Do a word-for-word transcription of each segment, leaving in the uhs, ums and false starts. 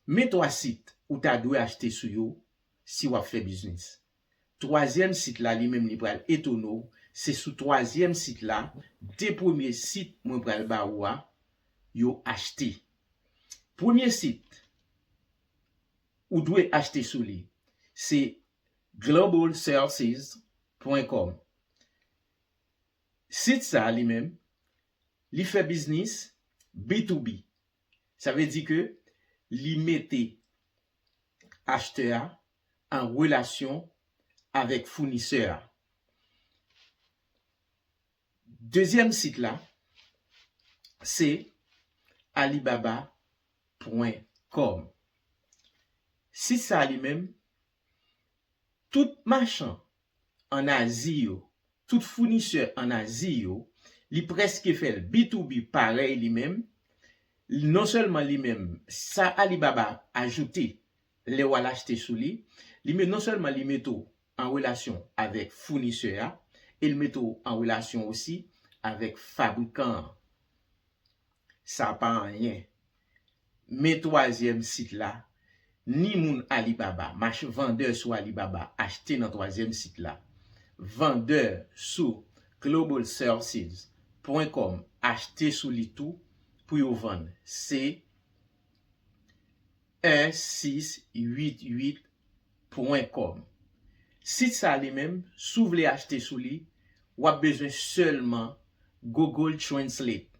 Men twa sit ou ta dwe achte sou yo si w ap fè biznis. Twazyèm sit la, li menm, li pral etone w. Se sou twazyèm sit la, de premye sit mwen pral ba ou a, yo achte. Premye sit ou dwe achte sou li, se global services point com. Sit sa a li menm, li fè biznis B to B. Sa vle di ke li mete achtè a an relasyon avèk founisè a. Dezyèm sit la, se alibaba point com. Sit sa a li menm, tout machann ann Azi yo, tout founisè ann Azi yo, li prèske fè l B to B parèy li menm. Non sèlman li menm, sa Alibaba ajoute lè w al achte sou li, li met, non sèlman li mete w an relasyon avèk founisè a, e l mete w an relasyon osi avèk fabrikan an. Sa pa anyen. Men twazyèm sit la, ni moun Alibaba, mach-, vandè sou Alibaba achte nan twazyèm sit la. Vandè sou global services point com achte sou li tou pou yo vann. Se un six huit huit point com. Sit sa li menm, si w vle achte sou li, w ap bezwen sèlman Google Translate.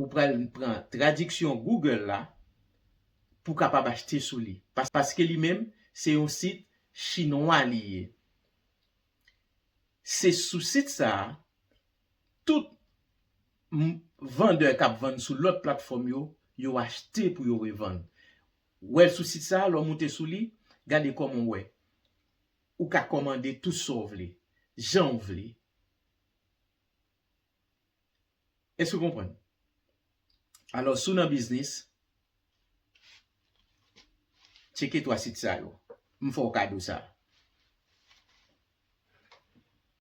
Ou pral pran tradiksyon Google la pou w kapab achte sou li. Pas-, paske li menm, se yon sit chinwa li ye. Se sou sit sa a, tout m-, vandè k ap vann sou lòt platfòm yo, yo achte pou yo revann. W wè l sou sit sa a, lè w moute sou li, gade kòman w wè. Ou ka kòmande tout sa w vle, jan w vle. Èske w konprann? Alò, si w nan biznis, tcheke twa sit sa yo. M fè w kado sa.